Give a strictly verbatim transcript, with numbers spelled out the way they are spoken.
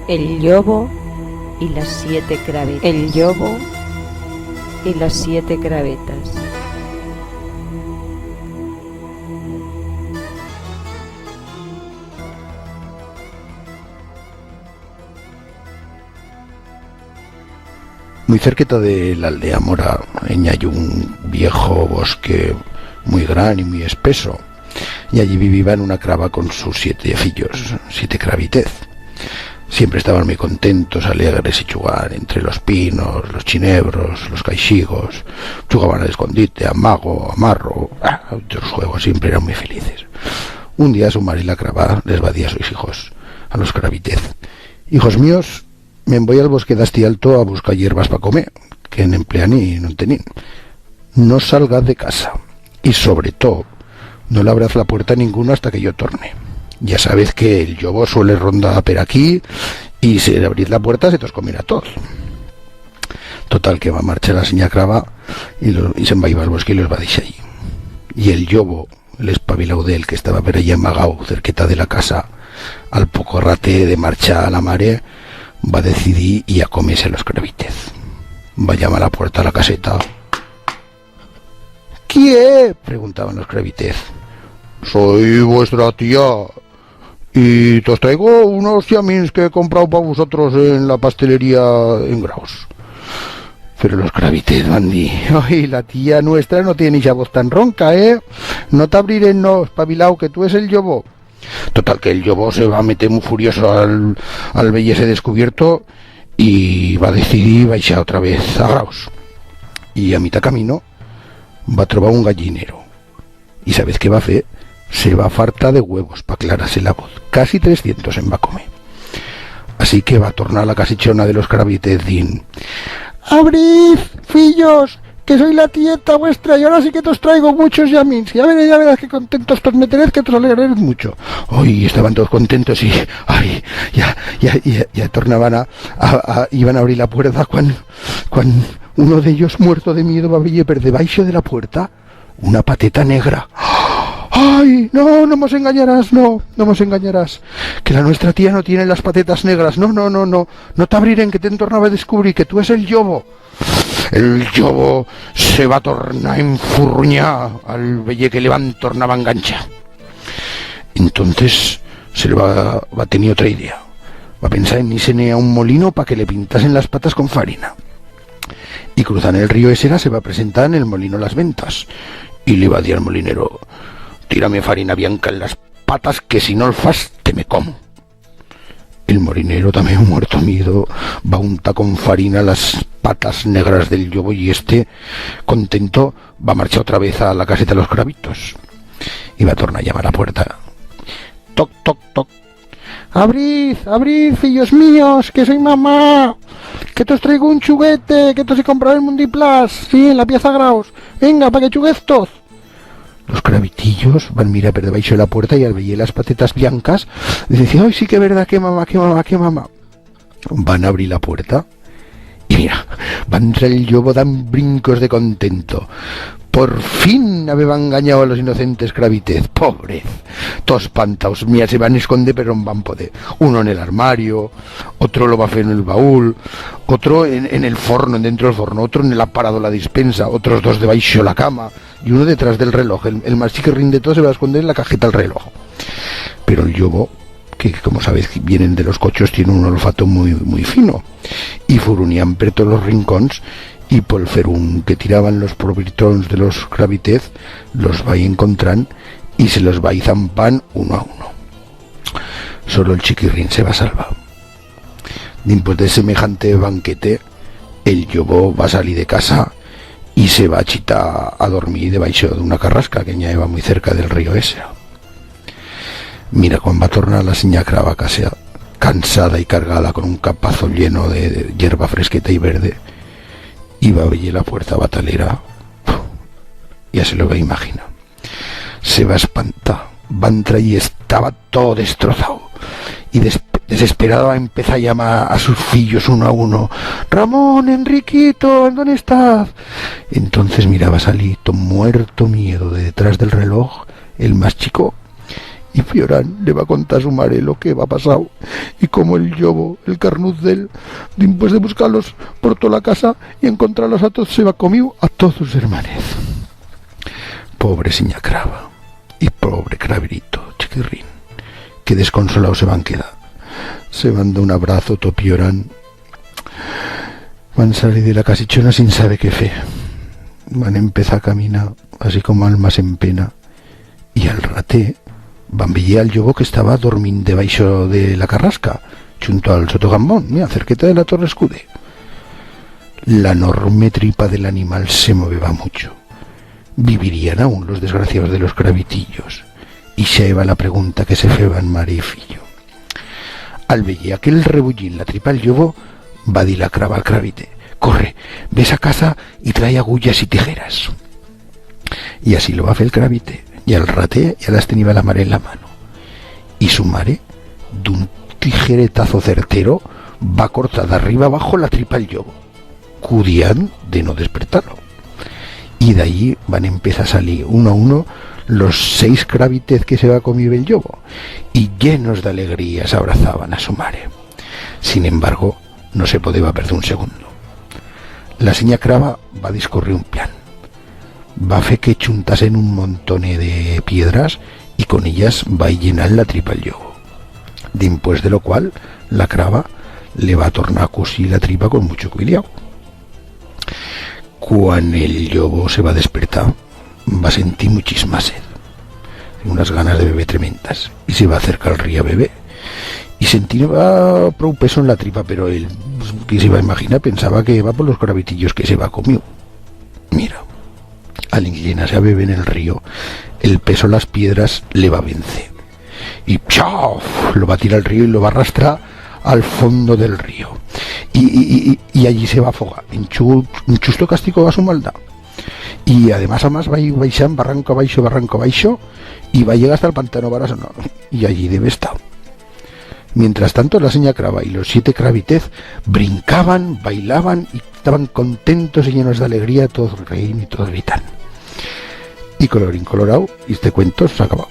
El llobo y las siete crabetas. El llobo y las siete crabetas. Mui cerqueta de l'aldea mora, en i hai un viejo bosque mui gran y mui espeso, y allí viviban una craba con sus siete fillos, siete crabitez. Siempre estaban mui contentos, alegres, y chugar entre los pinos, los chinebros, los caixigos. Chugaban a escondite, a mago, a marro, a otros juegos, siempre eran mui felices. Un día su mare la craba les va dir a sus hijos, a los crabitez: «Hijos míos, me'n voi al bosque d'astí alto a buscar hierbas pa comer, que en empleaní no'n tenim. No salgaz de casa, y sobre tot, no l'abraz la puerta a ninguno hasta que yo torne. Ya sabez que el llobo suele rondar per aquí, y si l'abriz la puerta se tos comerá a toz». Total, que va marchar la sinya craba y, lo, y se'n va ir al bosque y los va deixar allí. Y el llobo, l'espabilau d'él, que estaba per allí amagau, cerqueta de la casa, al poco rate de marchar la mare, va decidir ir a comer-se a los crabitez. Va llamar a la puerta a la caseta. «Qui é?», preguntaban los crabitez. «Soi vuestra tía, y tos traigo unos llamins que he comprau pa vusotros en la pastelería en Graus». Pero los crabitez van dir: «Oi, la tía nuestra no tiene ixa voz tan ronca, eh? No t'abrirem, no, espabilau, que tu es el llobo». Total, que el llobo se va meter mui furioso al, al veyer-se descubierto y va decidir baixar otra vez a Graus. Y a mitat camino va trobar un gallinero. Y sabez qué va fer? Se va fartar de huevos pa aclarar-se la voz. Casi trescientos en va comer. Así que va tornar a la casichona de los crabitez dint: «Abriz, fillos, que soi la tieta vuestra, y ahora sí que tos traigo muchos llamins. Ya verez, ya verez qué contentos tos meterez, que tos alegrarez mucho». Oi, estaban toz contentos y, ai, ya, ya, ya, ya tornaban a, a, a, iban a abrir la puerta cuan, cuan uno d'ellos, muerto de miedo, va veyer per debaixo de la puerta una pateta negra. «Ai, no, no mos enganyarás, no, no mos enganyarás, que la nuestra tía no tiene las patetas negras, no, no, no, no, no t'abrirem, que te'n tornaba a descubrir, que tu es el llobo». El llobo se va tornar a enfurrunyar al veyer que le van tornar a enganchar. Entonces se le va, va tenir otra idea. Va pensar en ir-se-ne a un molino pa que le pintasen las patas con farina. Y cruzant el río Esera se va presentar en el molino Las Ventas y le va dir al molinero: «Tira-me farina blanca en las patas, que si no el fas, te me como». El molinero, también muerto miedo, va untar con farina las patas negras del llobo y este, contento, va marchar otra vez a la caseta de los crabitos. Y va tornar a llamar a la puerta. Toc, toc, toc. «Abrid, abrid, fillos míos, que soi mamá, que tos traigo un chuguete, que tos he comprau en Mundiplaz, sí, en la Piaza Graus. Venga, pa que chuguez toz». Los crabitillos van mirar per debaixo de la puerta y al veyer las patetas blancas, dicen: «Ai, sí que verdat, que mamá, que mamá, que mamá». Van abrir la puerta y mira, va entrar el llobo dan brincos de contento. Por fin habeba enganyau a los inocentes crabitez, pobrez. Toz espantaus, mira, se van esconder pero no van poder. Uno en el armario, otro lo va fer en el baúl, otro en, en el forno, dentro del forno, otro en el aparador de la dispensa, otros dos debaixo la cama y uno detrás del reloj. El, el mas chiquirrín de toz se va a esconder en la cajeta del reloj. Pero el llobo, que como sabez vienen de los cochos, tiene un olfato muy, muy fino, y furunian per toz los rincons, y pol ferún que tiraban los pobritons de los crabitez, los va ir encontrant y se los va ir zampant uno a uno. Solo el chiquirrín se va salvar. Dimpués de semejante banquete, el llobo va salir de casa y se va chitar a dormir debaixo d'una carrasca que n'i heba muy cerca del río Esera. Mira, cuan va tornar la sinya craba a casa, cansada y cargada con un capazo lleno de, de hierba fresqueta y verde, y va veyer la puerta batalera, ya se lo va imaginar. Se va espantar, va entrar y estaba todo destrozau. Y des-, desesperada va empezar a llamar a sus fillos uno a uno: «Ramón, Enriquito, ¿en dónde estaz?» Entonces mira, va salir, to muerto miedo, de detrás del reloj, el más chico, Y Fiorán le va contar a su mare lo que heba pasau, y cómo el llobo, el carnuz d'él, dimpués de buscar-los por toda la casa y encontrar-los a toz, s'heba comiu a toz sus hermanez. Pobre siña craba y pobre crabito chiquirrín, que desconsolau se van quedar. Se van dar un abrazo, tot plorant. Van salir de la casichona sin saber qué fer. Van empezar a caminar, así como almas en pena. Y al ratet van veyer al llobo que estaba dormint debaixo de la carrasca, chunto al sotogambón, mira, cerqueta de la torre escude. La enorme tripa del animal se moveba mucho. ¿Vivirían aún los desgraciados de los crabitillos? Ixa eba la pregunta que se feban mare y fillo. Al veyer aquel rebullín la tripa el llobo, va dir la craba al crabite: «Corre, ves a caza y trai agullas y tijeras». Y así lo va fer el crabite, y al ratet ya las teniba la mare en la mano. Y su mare, d'un tijeretazo certero, va cortar d'arriba abajo la tripa al llobo, cudiant de no despertar-lo. Y d'allí van empezar a salir uno a uno los seis crabitez que s'heba comiu el llobo, y llenos d'alegría s'abrazaban a su mare. Sin embargo, no se podeba perder un segundo. La siña craba va discurrir un plan. Va fer que chuntasen un montone de piedras y con ellas va ir llenant la tripa al llobo. Dimpués de lo cual, la craba le va tornar a cusir la tripa con mucho cuidau. Cuan el llobo se va despertar, va sentir muchisma sed, unas ganas de beber tremendas, y se va acercar al río a beber. Y sentiba prou peso en la tripa, pero él, que se va imaginar, pensaba que eba por los crabitillos que s'heba comiu. Mira, al inclinarse a beber en el río, el peso las piedras le va vencer. Y ¡pshaf! Lo va tirar al río y lo va arrastrar al fondo del río. Y, y, y, y allí se va afogar, en chu-, en chusto castigo a su maldat. Y además, además, va baixant barranco abaixo, barranco abaixo, y va llegar hasta el pantano Barasano. Y allí debe estar. Mientras tanto, la siña craba y los siete crabitez brincaban, bailaban y estaban contentos y llenos d'alegría, toz reín y toz gritant. Y colorín colorau, este cuento s'ha acabau.